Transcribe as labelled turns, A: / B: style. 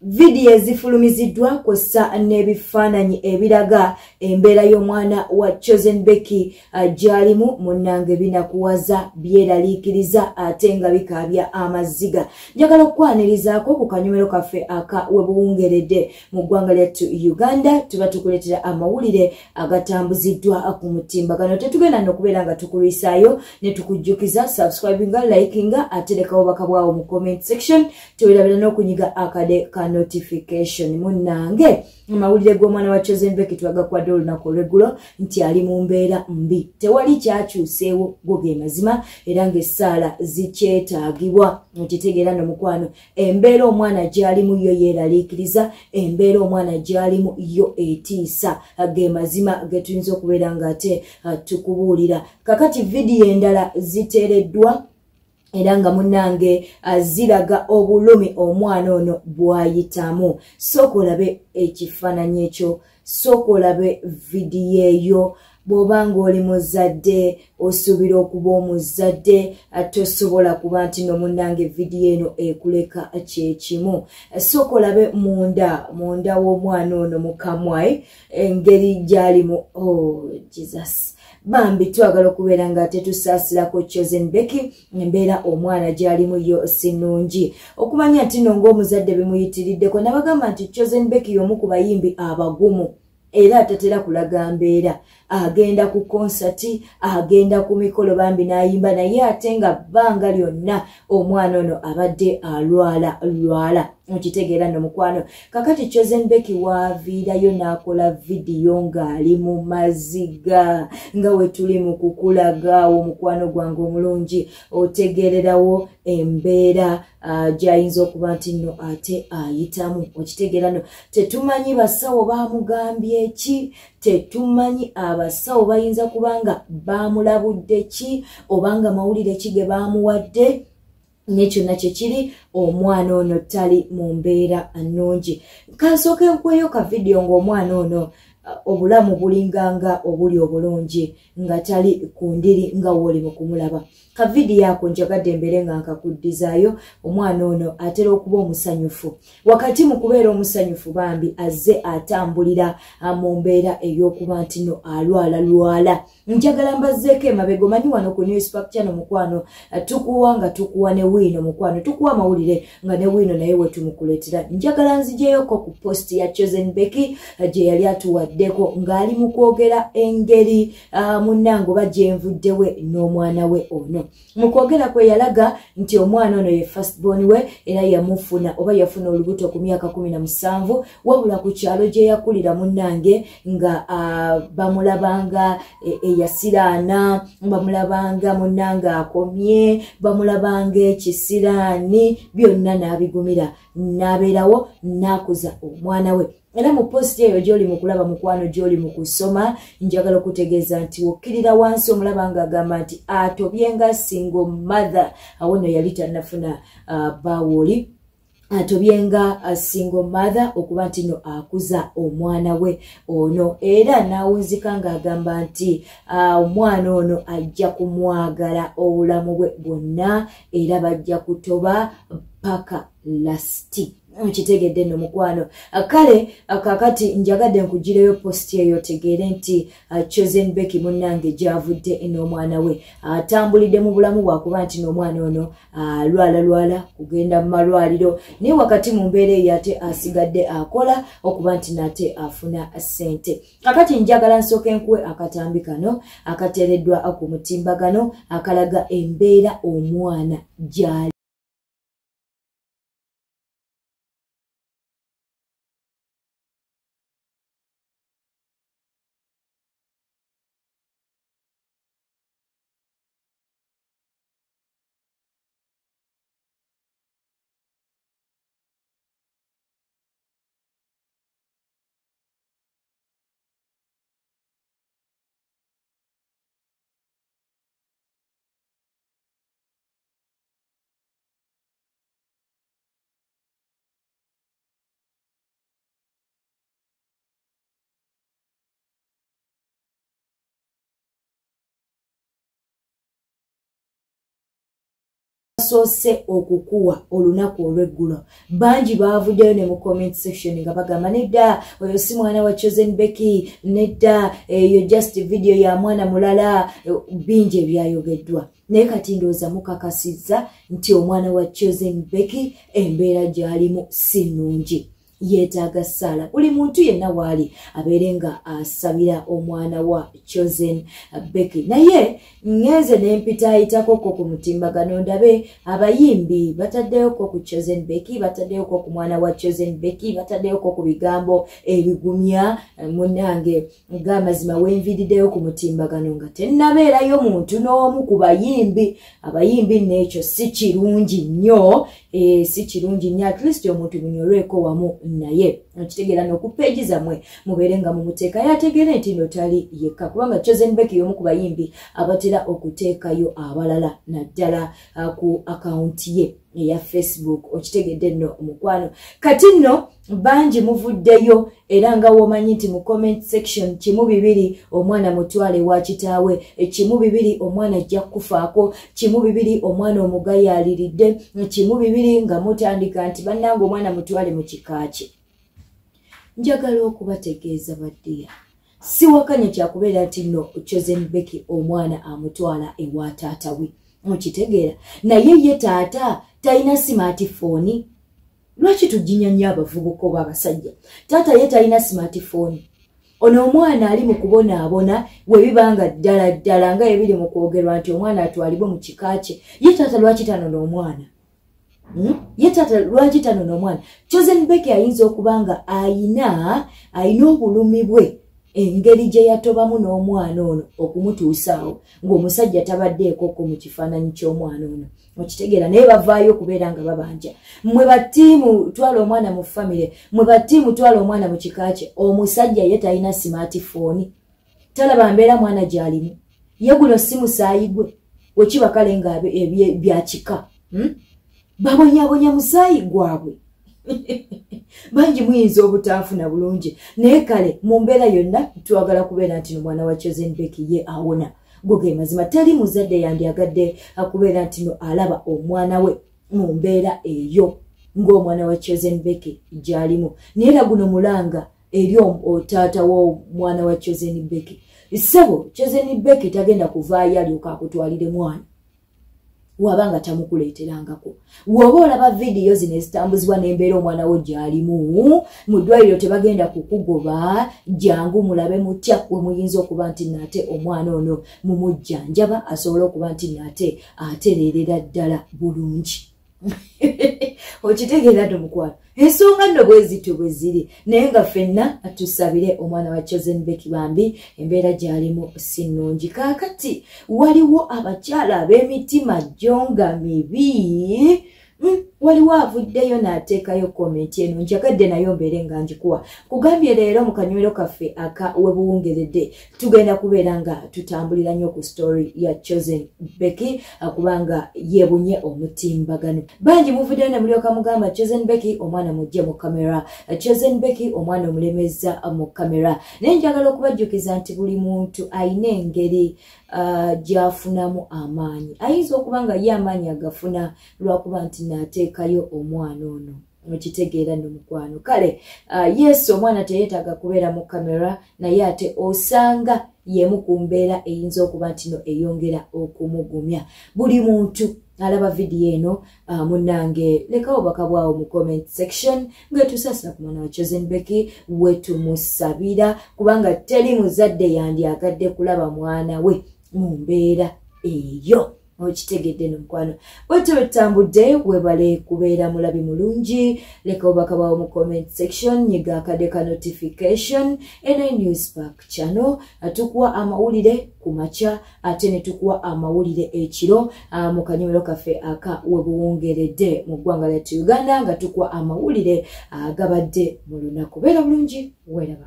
A: Vidiyo ezifulumiziddwa kw'ossa n'ebifaananyi ebiraga embeera y'omwana wa Chosen Becky gy'alimu munnange binakuwaza, byeraliikiriza ate nga bikaabya amaziga. Njagala okukwanirizaako ku kanyomero kaffe aka webuwungeredde mu ggwanga lyattu Uganda. Tuba tukuleetera amawulire agatambuziddwa ku mutimbagano. Tetugenda n'okubeera nga tukulwisaayo ne tukujjukiza subscribinga, likinga, ate lekawo obubaka bwawo mu comment section. Tewerabira n'okunyiga akade ka notification. Munnange, amawulire g'omwana wa Chosen Becky twagakwadde olunaku olw'eggulo nti ali mu mbeera mbi, tewali kyakyuseewo, go ge mazima, era ng'essaala zikyetaagibwa. Okitegeera nno mukwano, embeera omwana gy'alimu yo yeeraliikiriza, embeera omwana gy'alimu yo etiisa, ge mazima ge tuyinza okubeera ng'ate tukubuulira. Kakati vidiyo endala ziteereddwa era nga munnange ziraga obulumi omwana ono bw'ayitamu. Sooka olabe ekifaananyi ekyo, sooka olabe vidiyo eyo. Bw'oba ng'oli muzadde, osuubira okuba omuzadde, tosobola kuba nti no munnange vidiyo eno ekuleka kyekimu. Sooka olabe munda w'omwana ono mu kamwa, engeri gy'alimu. Oh Jesus, bambi twagala okubeera nga tetusaasirako Chosen Becky. Embeera omwana gy'alimu yo si nnungi. Okumanya nti nno ng'omuzadde bimuyitiriddeko. Nabagamba nti Chosen Becky y'omu ku bayimbi abagumu era atatera kulaga mbeera. Agenda ku konsati, agenda ku mikolo, bambi n'ayimba, naye ate nga bbanga lyonna omwana ono abadde alwala lwala. Okitegeera nno mukwano. Kakati Chosen Becky waaviirayo n'akola vidiyo ng'ali mu maziga nga we tuli mu kukulagaawo. Mukwano gwange omulungi, otegeererawo embeera gy'ayinza okuba nti nno ate ayitamu. Okitegeera nno, tetumanyi basawo baamugambye ki, tetumanyi abasawo bayinza kubanga baamulabudde ki, obanga mawulire ki ge baamuwadde. Nekyonna kyekiri, omwana ono tali mu mbeera nnungi. Kansooke nkweyo ka vidiyo ng'omwana ono obulamu bulinganga obuli obulungi, nga tali ku ndiri nga wooli mu kumulaba. Ka vidiyo ako njagadde embeere nga nkakuddizaayo. Omwana ono atera okuba omusanyufu. Wakati mu kubeera omusanyufu, bambi azze atambulira mu mbeera ey'okuba nti no alwala lwala. Njagala mbazzeeko emabega. Omanyi wano ku Newspark Channel mukwano tukuwa nga tukuwa ne wiino, mukwano tukuwa amawulire nga ne wiino naye wetumukuleetera. Njagala nzijeyoko ku post ya Chosen Becky gye yali atuwaddeko ng'ali mu kwogera engeri munnange oba gyenvuddewe n'omwana we ono. Mu kwogera kwe yalaga nti omwana ono ye firstborn we, era yamufuna oba yafuna olubuto ku myaka 17. Wabula ku kyalo gye yakulira munnange nga bamulabanga eyasiraana, bamulabanga munnange akomye, bamulabanga ekisiraani, byonna n'abigumira n'abeerawo n'akuza omwana we. Era mu positi eyo gy'oli mu kulaba mukwano, gy'oli mu kusoma, njagala okutegeeza nti wokkirira wansi omulaba ng'agamba nti atobye nga single mother. Awo nno yali tannafuna bawooli, atobye nga single mother okuba nti no akuza omwana we ono. Era n'awunzika ng'agamba nti omwana ono ajja kumwagala obulamu bwe bwonna, era bajja kutoba paka last. Nkitegedde nno mukwano. Kale kakati njagadde nkugireyo posti eyo otegeere nti Chosen Becky munnange gy'avudde n'omwana we atambulidde mu bulamu bwakuba nti n'omwana ono alwala lwala, kugenda mu malwaliro, naye wakati mu mbeera eyo ate asigadde akola okuba nti nate afuna ssente. Kakati njagala nsooke nkuwe akatambi kano akateereddwa ku mutimbagano akalaga embeera omwana gy'ali. Twasoose okukuwa olunaku olw'eggulo, bangi baavuddeyo ne mu comment section nga bagamba, "Nedda, oyo si mwana wa Chosen Becky, nedda, eyo just video ya mwana mulala." Bingi ebyayogeddwa, naye kati ndowooza mukakasizza nti omwana wa Chosen Becky embeera gy'alimu si nnungi, yeetaaga ssaala. Buli muntu yenna waali abeere nga asabira omwana wa Chosen Becky. Naye ŋŋenze ne mpitayitakoko ku mutimbagano, ndabe abayimbi bataddeyoko ku Chosen Becky, bataddeyoko ku mwana wa Chosen Becky, bataddeyoko ku bigambo ebigumya. Munnange, ng'amazima wenviiriddeyo ku mutimbagano nga tennabeerayo muntu n'omu ku bayimbi. Abayimbi nno, ekyo si kirungi nnyo, si kirungi nnyo. At least omuntu munyolweko wamu naye, okitegeera, n'oku page zammwe mubeere nga mumuteekayo, ategeere nti no tali yekka, kubanga Chosen Becky y'omu ku bayimbi abatera okuteekayo abalala, naddala ku akawunti ye eya Facebook. Okitegedde nno, omukwano. Kati nno bangi muvuddeyo, era nga womanyi nti mu comment section, 1-2, omwana mutwale wa kitaawe, 1-2, omwana ajja kukufaako, 1-2, omwana omugayaaliridde, 1-2, nga mutandika nti, "Bannange, omwana mutwale mu kika kye." Njagala okubategeeza, baddiya, siwakanya kyakubeera nti nno Chosen Becky omwana amutwala ewa taata we, okitegeera, naye ye taata talina smartphone? Lwaki tujinya nnyo abavubuka oba abasajja? Taata ye talina smartphone? Ono omwana ali mu kubonaabona. Webibanga ddala ddala nga ebiri mu kwogerwa nti omwana atwalibwe mu kika kye, ye taata lwaki tanona omwana? Ye taata lwaki tanona omwana? Chosen Becky ayinza okuba nga ayina obulumi bwe, engeri gye yatobamu n'omwana ono okumutuusaawo ng'omusajja tabaddeekoko mu kifaananyi ky'omwana ono, okitegeera. Naye bavaayo okubeera nga babanja, "Mmwe battiimu twala omwana mu famire, mmwe battiimu twala omwana mu kika kye." Omusajja ye talina smartphone? Talaba mbeera mwana gy'alimu? Ye guno si musaayi gwe? Wekiba kale nga bya kika, Babonyabonya musaayi gwabwe. Bangi muyinza obutaafuna bulungi, naye kale mu mbeera yonna twagala kubeera nti nomwana wa Chosen Becky ye awona. Go ge mazima, teri muzadde yandyagadde akubeera nti no alaba omwana we mu mbeera eyo ng'omwana wa Chosen Becky gy'alimu. Naye era guno mulanga eri otaata w'omwana wa Chosen Becky: ssebo, Chosen Becky tagenda kuvaayo alyoka akutwalire mwana waba nga tamukuleeterangako. Woba olaba vidiyo zino ezitambuzibwa n'embeera omwana wo gy'alimu mu ddwaliro, tebagenda kukugoba. Jangu mulabe mutya we muyinza okuba nti naate omwana ono mumujjanjaba, asobole okuba nti naate atereerera ddala bulungi. Okitegeera nno, mukwano? Ensonga nno bwe zityo bwe ziri, naye nga ffenna tusabire omwana wa Chosen Becky. Bambi, embeera gy'alimu si nnungi. Kaakati waliwo abakyala ab'emitima gyo nga mibi. Waliwo avuddeyo n'ateekayo comment eno, njagadde nayo mbeere nga njikuwa. Kugambye leero mu kanywero kaffe aka webuwungeredde tugenda kubeera nga tutambulira nnyo ku story ya Chosen Becky, kubanga yebunye omutimbagano. Bangi muvuddeyo ne mulyoka mugamba, "Chosen Becky omwana mujje mu kamera, Chosen Becky omwana omulemeza mu kamera." Naye njagala okubajjukiza nti buli muntu ayina engeri gy'afunamu amaanyi. Ayinza okuba nga ye amaanyi agafuna lwakuba nti naateekayo omwana ono, okitegeera nno, mukwano. Kale yesu, omwana teyeetaaga kubeera mu kamera, naye ate osanga yemu ku mbeera eyinza okuba nti no eyongera okumugumya. Buli muntu alaba vidiyo eno, munnange, lekawo obubaka bwawo mu comment section ng'etusaasira ku mwana wa Chosen Becky, wetumusabira, kubanga teri muzadde yandyagadde kulaba mwana we mu mbeera eyo. Okitegedde no, mukwano? Bwetyo bwetutambudde. Webale kubeera mulabi mulungi. Leka obubaka bwawo mu comment section, nyiga akade ka notification. Eno News Park channel, tukuwa amawulire ku makya ate ne tukuwa amawulire ekiro mu kanyomero kaffe aka webuwungeredde mu ggwanga lyattu Uganda, nga tukuwa amawulire agabadde mu lunaku. Beera bulungi, weeraba.